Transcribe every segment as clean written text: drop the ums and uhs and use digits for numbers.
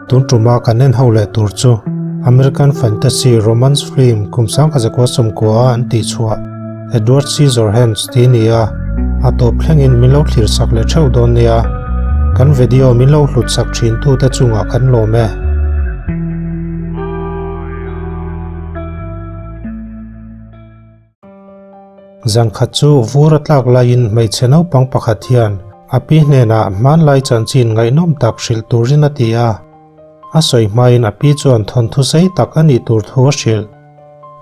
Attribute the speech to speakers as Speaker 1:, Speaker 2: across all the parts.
Speaker 1: Tun tuma kan en ho leh tur chu American fantasy romance film kum 1990 a an tih chhuah Edward Scissorhands tih a ni a, a tawp thlengin min lo thlir sak leh theuh dawn nia. Kan video min lo hlut sak thin tute chungah kan lawm e. Zan khat chu vur a tlak laiin hmeichhe naupang pakhat hian a pi hnenah hmanlai chanchin ngaihnawm tak hrilh turin a ti a. A sawi hmain a pi chuan thawnthu sei tak a nih tur thu a hrilh.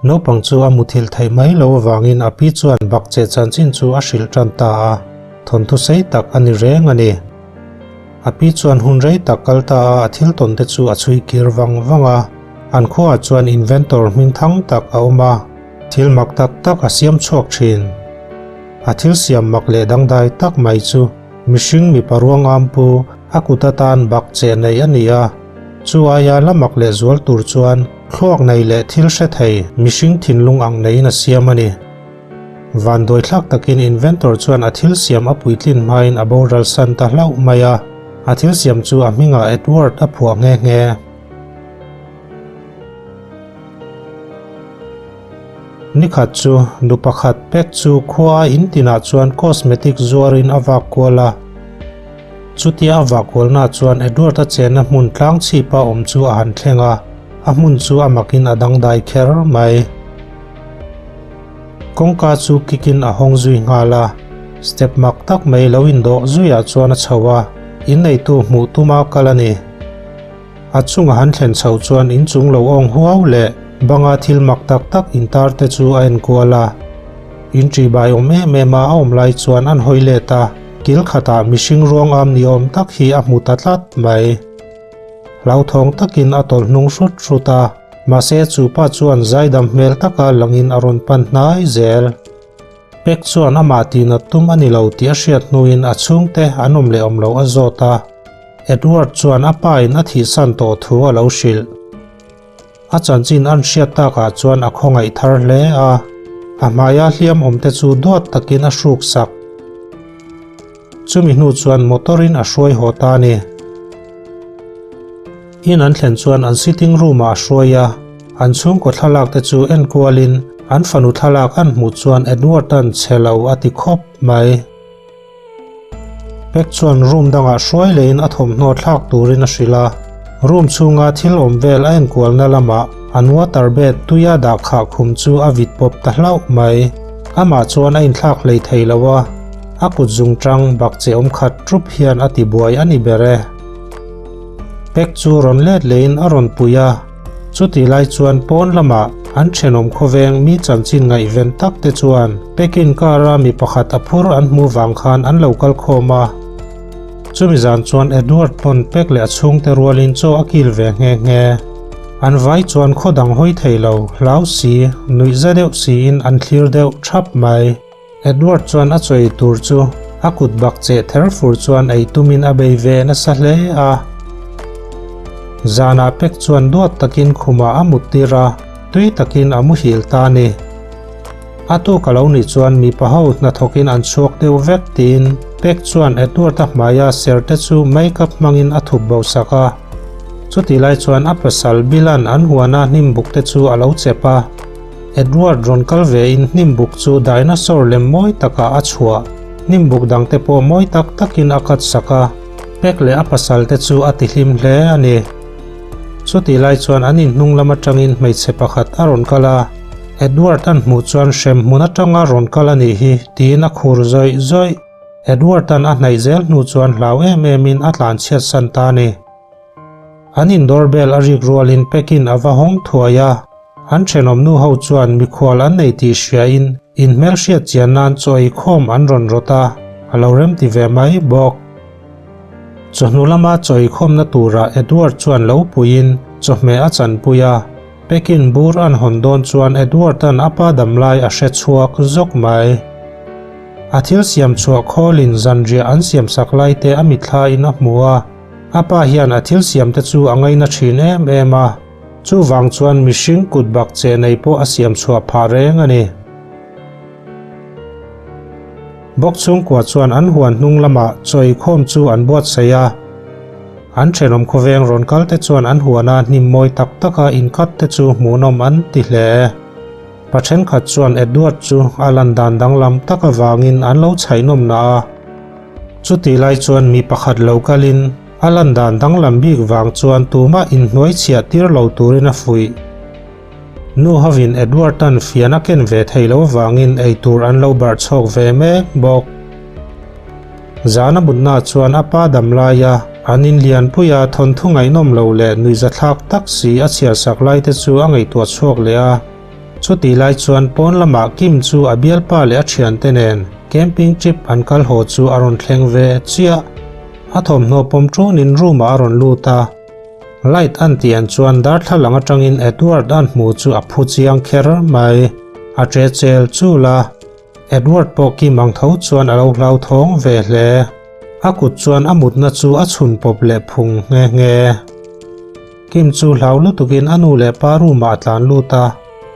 Speaker 1: Naupang chu a muthilh theih mai lo avangin a pi chuan bakcheh chanchin chu a hrilh tan ta a, thawnthu sei tak a ni reng a ni. A pi chuan hun rei tak kal ta a, a thil tawn te chu a chhui kir vang vang a. An khuaah chuan inventor hming thang tak a awm a. Thil mak tak tak a siam chhuak thin. A thil siam mak leh dangdai tak mai chu mihring mipa ruangam pu a kut atan bak che nei a ni a. Chu aia la mak leh zual tur chuan thluak nei leh thil hre thei mihring thinlung ang neiin a siam a ni. Vanduai thlak takin inventor chuan a thil siam a puitlin hmain a boral san ta hlauh mai a. A thil siam chu a hmingah Edward a phuah nghe nghe. Nikhat chu nu pakhat pek chu khua in tinah chuan cosmetic zuarin a vak kual a. Chutia a vah kualna chuan Edward-a chenna hmun tlang chhipa awm chu a han thleng a, a hmun chu a makin a dangdai kher mai. Kawngka chu kikin a hawng zui nghal a, step mak tak mai lo indawh zuiah chuan a chho a, inneitu hmuh tuma kal a ni. A chunga han thlen chhoh chuan inchung lo awng huau leh banga thil mak tak tak intar te chu a enkual a. Inṭihbai awm em em a a awm lai chuan an hawi let a, kil khatah mihring ruangam ni awm tak hi a hmu ta tlat mai. Hlauthawng takin a tawlh hnung hrut hrut a, mahse chu pa chuan zaidam hmel taka langin a rawn pan hnai zel. Pek chuan amah tihnat tum a ni lo tih a hriat hnuin a chhungte an awm leh awm loh a zawt a. Edward chuan a pa in a thihsan tawh thu a lo hrilh. A chanchin an hriat takah chuan a khawngaih thar hle a, a hmaia hliam awmte chu duat takin a hruk sak. Chumi hnu chuan motor in a hruai haw ta a ni. In an thlen chuan an sitting room ah a hruai a, an chhungkaw thlalak te chu enkualin an fanu thlalak an hmuh chuan Edward an che lo a ti khawp mai. Pek chuan room dangah hruai lehin a thawmhnaw thlak turin a hrilh a, room chhunga thil awm vel a enkualna lamah an water bed tuia dah khah khum chu a vit pawp ta hlauh mai. Amah chuan a inthlak hlei thei lo a, a kut zungtang bakcheh awm khat ṭup hian a tibuai a ni ber e. Pek chu rawn let lehin a rawn pui a, chutih lai chuan pawn lamah an thenawm khawveng mi chanchin ngaihven tak te chuan Pekin car a mi pakhat a phur an hmuh vang khan an lo kal khawm a. Chumi zan chuan Edward pawn Pek leh a chhungte rualin chaw a kil ve nghe nghe. An vai chuan khaw dang hawi thei lo, hlau si, nuihza deuh siin an thlir deuh thap mai. Edward chuan a chawi tur chu a kut bak cheh ther fur chuan ei tumin a bei ve nasa hle a. Zanah pek chuan duat takin khumah a mut tir a, tui takin a muhil ta a ni. A tuk a lo nih chuan mipa ho hnathawkin an chhuak deuh vek tiin pek chuan Edward-a hmaia ser te chu makeup hmangin a thup bo sak a. Chutih lai chuan a pasal Bill-a'n an huana hnimbuk te chu a lo chep a. Edward rawn kal ve in hnimbuk chu dinosaur lem mawi takah a chhuah. Hnimbuk dangte pawh mawi tak takin a cut sak a, Pek leh a pasal te chu a tihlim hle a ni. Chutih lai chuan an inhnung lam atangin hmeichhe pakhat a rawn kal a, Edward an hmuh chuan hrem hmun atanga rawn kal a nih hi tiin a khur zawih zawih. Edward-a'n a hnaih zel hnu chuan hlau em emin a tlanchhiat san ta a ni. An in doorbell a rik rualin Pekin a va hawng thuai a, an thenawm nu ho chuan mikhual an nei tih hriain in hmelhriat chian nan chaw ei khawm an rawn rawt a, a lo remti ve mai bawk. Chawhnu lama chaw ei khawmna turah Edward chuan lo puiin chawhmeh a chanpui a, Pekin bur an hawn dawn chuan Edward-a'n a pa damlai a hre chhuak zawk mai. A thil siam chhuah khawlin zanriah an siamsak laite a mitthla in a hmu a. A pa hian a thil siamte chu a ngaina thin em em a, chuvang chuan mihring kut bak che nei pawh a siam chhuah phah reng a ni. Bawk chhungkua chuan an huan hnung lamah chaw eikhawm chu an buatsaih a. An thenawm khawveng rawn kal te chuan an huana hnim mawi tak taka inkat te chu hmuhnawm an ti hle. Pa thenkhat chuan Edward chu a lan dan danglam tak avangin an lo chhaihnawm na a. Chutih lai chuan mi pakhat lo kalin a lan dan danglam bik vang chuan tumah inhnuai chhiah tir lo turin a fuih. Nu hovin Edward-a'n fian a ken ve thei lo avangin eitur an lo barh chhawk ve mek bawk. Zana mutna chuan a pa dam laia an inlianpui a thawnthu ngaihnawm lo leh nuihzathlak tak si a chhiarsak lai te chu a ngaihtuah chhuak leh a. Chutih lai chuan pawn lamah Kim chu a bialpa leh a thiante nen camping trip an kal haw chu a rawn thleng ve chiah. A thawmhnaw pawm ṭunin room-ah a rawn lut a. Light an tih an chuan darthlalang atangin Edward an hmu chu a phu chiang kher mai. A ṭe chel chul a. Edward pawh Kim ang tho chuan a lo hlauthawng ve hle. A kut chuan a mutna chu a chhun pawp leh phung nghe nghe. Kim chu hlau lutukin a nu leh pa room ah a tlan lut a,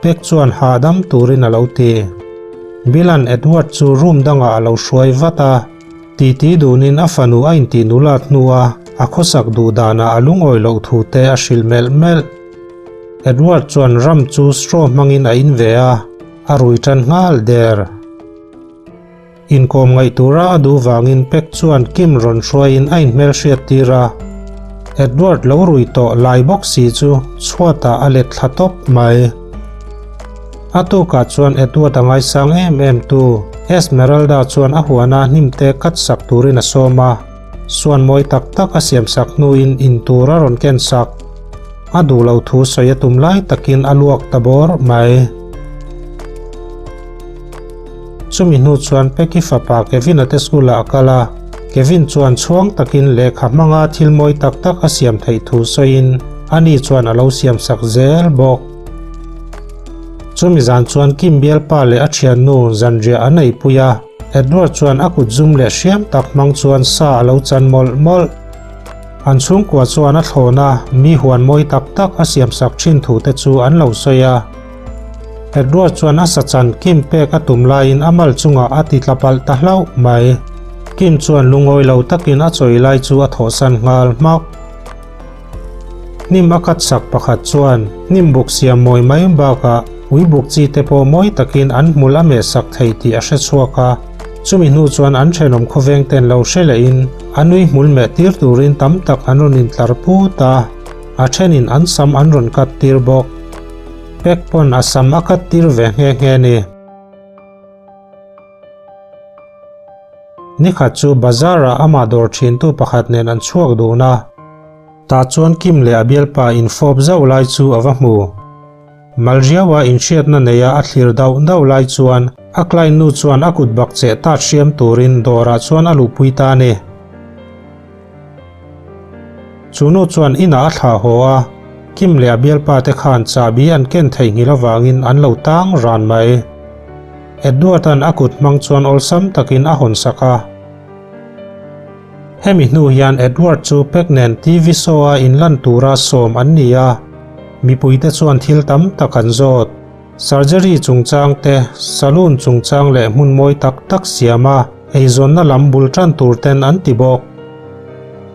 Speaker 1: Pek chuan hahdam turin a lo ti. Bill-a'n Edward chu room dangah a lo hruai vat a. Titi dunin a fanu a intih nulat hnua a khawsak duh danah a lungawi loh thu te a hrilh melh melh. Edward chuan ram chu straw hmangin a in ve a, a rui tan nghal der. Inkawm ngaih tura a duh vangin Pek chuan Kim rawn hruaiin a inhmelhriat tir a. Edward lo rui tawh lai bawk si chu chhuatah a let thla tawp mai. A tukah chuan Edward a ngaisang em em tu Esmeralda chuan a huana hnimte cut sak turin a sawm a, suan mawi tak tak a siam sak hnuin in tur a rawn ken sak. A duh lo thu sawi a tum lai takin a luak ta bawr mai. Chumi hnu chuan Peki fapa Kevin-a te school-ah a kal a, Kevin chuan chhuang takin lehkha hmanga thil mawi tak tak a siam theih thu sawiin ani chuan a lo siam sak zel bawk. Chumi zan chuan Kim bialpa leh a thiannu zanriah an eipui a, Edward chuan a kut zum leh hriam tak hmang chuan sa a lo chan mawlh mawlh. An chhungkua chuan a thlawn a, mi huan mawi tak tak a siamsak thin thu te chu an lo sawi a. Edward chuan a sa chan Kim pek a tum laiin a mal chungah a ti tla palh ta hlauh mai. Kim chuan lungawi lo takin a chawi lai chu a thawhsan nghal hmak. Hnim a kat sak pakhat chuan hnim buk siam mawi mai bakah ui buk chi te pawh mawi takin an hmul a meh sak thei tih a hre chhuak a. Chumi hnu chuan an thenawm khawveng ten lo hre lehin an ui hmul meh tir turin tam tak an rawn intlar put a, a thenin an sam an rawn kat tir bawk. Pek pawn a sam a kat tir ve nghe nghe ni. Nikhat chu bazar ah amah dawr thintu pakhat nen an chhuak dun a. Tah chuan Kim leh a bialpa infawp zauh lai chu a va hmu. Malriaua inhriatna neia a thlir dauh dauh lai chuan a client nu chuan a kut bak cheh tat hriam turin dawrah chuan a luhpui ta a ni. Chu nu chuan inah a thlah haw a, Kim leh a bialpa te khan chahbi an ken theihnghilh avangin an lo tang ran mai. Edward-a'n a kut hmang chuan awlsam takin a hawn sak a. Hemi hnu hian Edward chu Peck nen TV show-a inlan tura sawm an ni a, mipuite chuan thil tam tak an zawt. Surgery chungchang te, saloon chungchang leh hmun mawi tak tak siam a, eizawnna lam bul tan tur ten an ti bawk.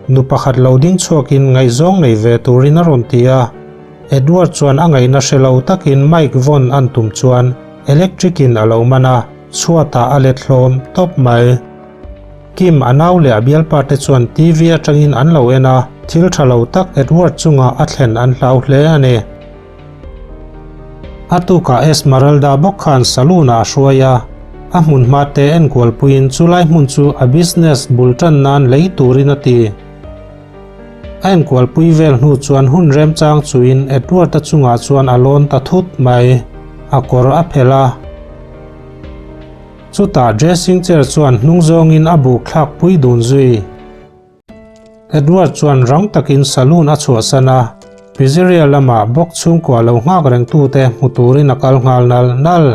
Speaker 1: Nu pakhat lo ding chhuakin ngaihzawng nei ve turin a rawn ti a, Edward chuan a ngaihna hre lo takin mic vawn an tum chuan electric in a lo man a, chhuatah a let hlawm tawp mai. Kim a nau leh a bialpa te chuan TV atangin an lo en a, thil tha lo tak Edward chunga a thlen an hlau hle a ni. A tukah Esmeralda bawk khan saloon ah a hruai a, a hmun hma te enkual puiin chulai hmun chu a business bul tan nan lei turin a ti. A enkual pui vel hnu chuan hun remchang chuin Edward-a chungah chuan a lawn ta thut mai, a kawr a phelh a. Chutah dressing chair chuan hnung zawngin a buk thlak pui dun zui. Edward chuan rang takin saloon a chhuahsan a, pizzeria lamah bawk chhungkua lo nghak rengtute hmu turin a kal nghal nal nal.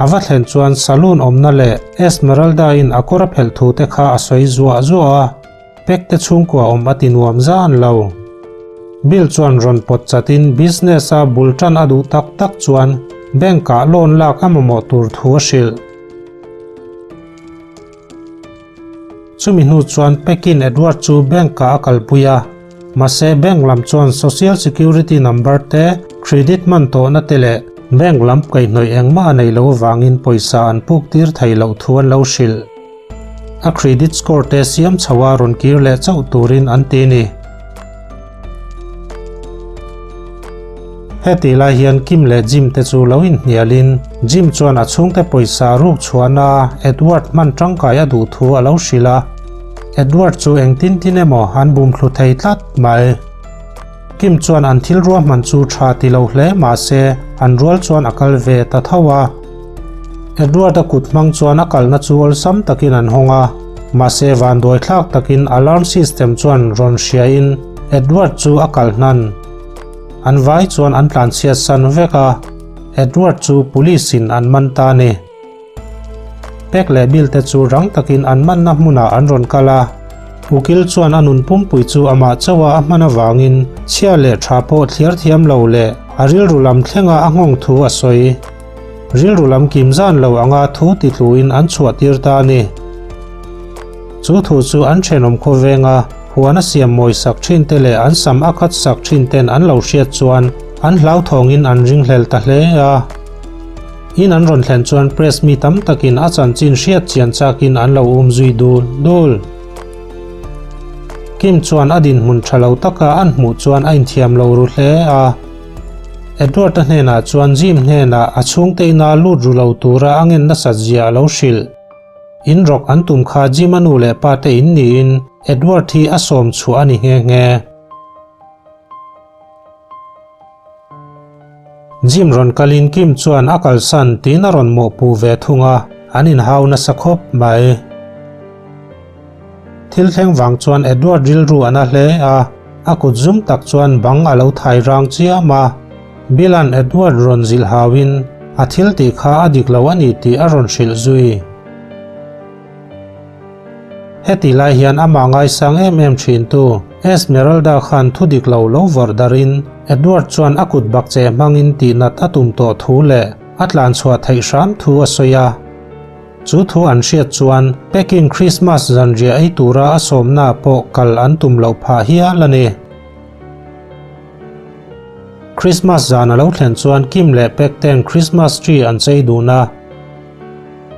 Speaker 1: A va thlen chuan saloon awmna leh Esmeralda-in a kawr a phelh thu te kha a sawi zuah zuah a, Pek te chhungkua awm a ti nuam zan lo. Bill chuan rawn pawt chatin business a bul tan a duh tak tak chuan bank ah loan lak a mamawh tur thu a hrilh. Chumi hnu chuan Pekin Edward chu bank-ah a kalpui a. Mahse bank lam chuan social security number te, credit hman tawhna te leh bank lam kaihhnawih engmah a neih loh avangin pawisa an puk tir thei loh thu an lo hrilh. A credit score te siam chho a rawn kir leh chauh turin an ti ni. Hetih lai hian Kim leh Jim te chu lo inhnialin Jim chuan a chhungte pawisa ruk chhuahna Edward hman tangkai a duh thu a lo hrilh a. Edward chu engtin tin emaw an bumthlu thei tlat mai. Kim chuan an thil ruahman chu tha ti lo hle mah se an rual chuan a kal ve ta tho a. Edward-a kut hmang chuan a kalna chu awlsam takin an hawng a, mahse vanduai thlak takin alarm system chuan rawn hriain Edward chu a kal hnan. An vai chuan an tlanchhiat san vek a, Edward chu police in an man ta a ni. Pek leh Bill te chu rang takin an manna hmunah an rawn kal a, Ukil chuan a nun pumpui chu amah chauha a hman avangin chhia leh tha pawh thliar thiam lo leh a rilru lam thlenga a nghawng thu a sawi. Rilru lam kim zan lo anga thu ti tluin an chhuah tir ta a ni. Chu thu chu an thenawm khawvenga huan a siam mawi sak thin te leh an sam a khat sak thin ten an lo hriat chuan an hlauthawngin an ringhlel ta hle a. In an rawn thlen chuan press mi tam takin a chanchin hriat chian chakin an lo um zui dul dul. Kim chuan a dinhmun tha lo taka an hmuh chuan a inthiam lo ru hle a. Edward-a hnenah chuan Jim hnenah a chhungte ina lut ru lo tura a ngen nasat zia a lo hrilh. In rawk an tum kha Jim-a nu leh pa te in niin Edward hi a sawm chhuah a ni nghe nghe. Jim rawn kalin Kim chuan a kalsan tiin a rawn mawhpuh ve thung a, an inhau nasa khawp mai. Thil thleng vang chuan Edward rilru a na hle a, a kut zum tak chuan bang a lo thai rang chiam a. Bill-a'n Edward rawn zilh hauin a thil tih kha a dik lo a ni tih a rawn hrilh zui. Heti lai hian amah ngaisang em em thintu Esmeralda khan thu dik lo lo vawrh darin Edward chuan a kut bak che hmangin tihnat a tum tawh thu leh a tlanchhuah theih hram thu a sawi a. Chu thu an hriat chuan Peking Christmas zanriah ei tura a sawmna pawh kal an tum loh phah hial a ni. Christmas zan a lo thlen chuan Kim leh Pek ten Christmas tree an chei dun a.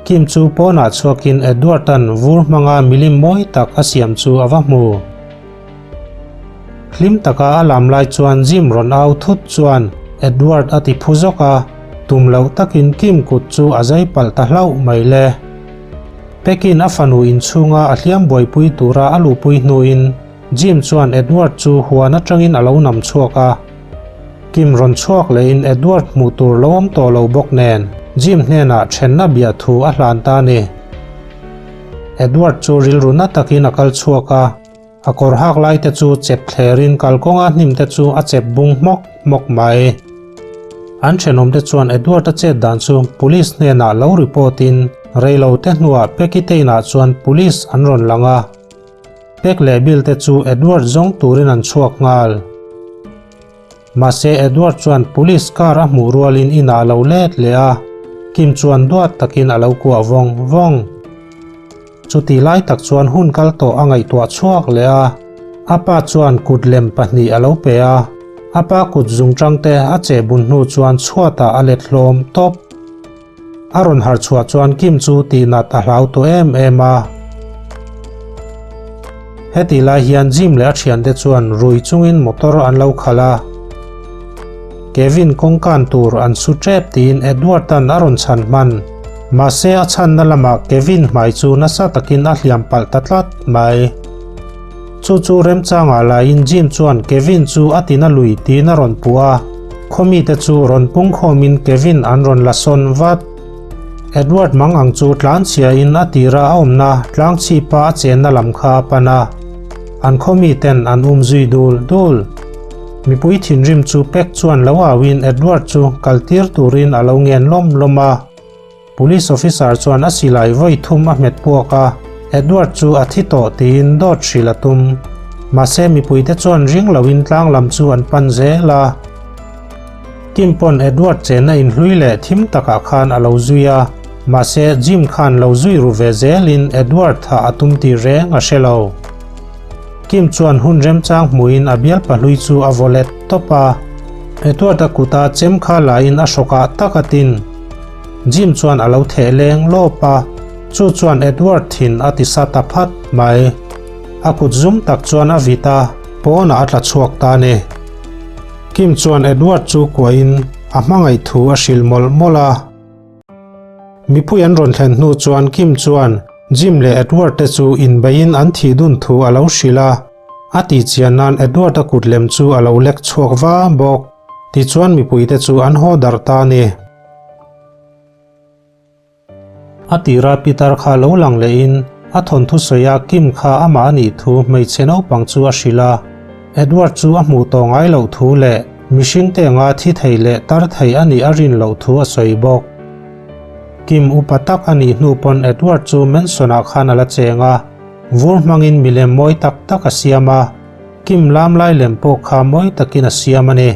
Speaker 1: Kim chu pawnah chhuakin Edward-a'n vur hmanga milim mawi tak a siam chu a va hmu. Hlim taka a lam lai chuan Jim rawn au thut chuan Edward a ti phu zawk a, tum loh takin Kim kut chu a zai palh ta hlauh mai le. Pekin a fanu inchhunga a hliam buaipui tura a luhpui hnuin Jim chuan Edward chu huan atangin a lo nam chhuak a. Kim rawn chhuak lehin Edward hmuh tur lo awm tawh lo bawk nen Jim hnenah thenna bia thu a hlan ta a ni. Edward chu rilru na takin a kal chhuak a, a kawr hak lai te chu chep thlerin kalkawnga hnim te chu a chep bung hmawk hmawk mai. An thenawm te chuan Edward-a chet dan chu police hnenah lo report in reilo te hnuah Peki te inah chuan police an rawn lang a. Pek leh Bill te chu Edward zawng turin an chhuak nghal. Mahse Edward chuan police car a hmuh rualin inah a lo let leh a, Kim chuan duat takin a lo kuah vawng vawng. Chutih lai tak chuan hun kal tawh a ngaihtuah chhuak leh a, a pa chuan kut lem pahnih a lo pe a, a pa kut zungchang te a cheh bun hnu chuan chhuatah a let hlawm tawp. A rawn harh chhuah chuan Kim chu tihnat a hlau tawh em em a. Heti lai hian Jim leh a thiante chuan rui chungin motor an lo khalh a. Kevin kawngkan tur an su tep tiin Edward-a'n a rawn chhan hman. Mahse a chhanna lamah Kevin hmai chu nasa takin a hliam palh ta tlat mai. Chu chu remchangah laiin Jim chuan Kevin chu a tina lui tiin a rawn puh a. Khawmite chu rawn pungkhawmin Kevin an rawn la sawn vat. Edward mang ang chu tlanchhiain a tira a awmna tlangchhipa a chenna lam kha a pan a, an khawmiten an um zui dul dul. Mipui thinrim chu pek chuan lo auin Edward chu kaltir turin a lo ngen lawm lawm a. Police officer chuan a silai vawi thum a hmet puak a, Edward chu a thi tawh tiin dawt hrilh a tum. Mahse mipuite chuan ring loin tlang lam chu an pan zel a. Kim pawn Edward chenna inhlui leh thim takah khan a lo zui a. Mahse Jim khan lo zui ru ve zelin Edward thah a tum tih reng a hre lo. Kim chuan hun remchang hmuhin a bialpa hlui chu a vaw let tawp a. Edward-a kuta chem kha lain a hrawkah tak a tin. Jim chuan a lo theh leng lawp a, chu chuan Edward thin a ti sa ta phat mai. A kut zum tak chuan a vit a, pawnah a tla chhuak ta a ni. Kim chuan Edward chu kuahin a hmangaih thu a hrilh mawlh mawlh a. Mipui an rawn thlen hnu chuan Kim chuan Jim leh Edward te chu inbeiin an thih dun thu a lo hrilh a. A tihchian nan Edward-a kut lem chu a lo lek chhuak va bawk. Tichuan mipuite chu an haw darh ta a ni. A tira Peter kha lo lang lehin a thawnthu sawi a Kim kha amah a nih thu hmeichhe naupang chu a hrilh a. Edward chu a hmuh tawh ngai loh thu leh mihring te anga thi thei leh tar thei a nih a rin loh thu a sawi bawk. Kim upa tak a nih hnu pawn Edward chu Mansion-ah khan a la cheng a, vur hmangin milem mawi tak tak a siam a, Kim lam lai lem pawh kha mawi takin a siam a ni.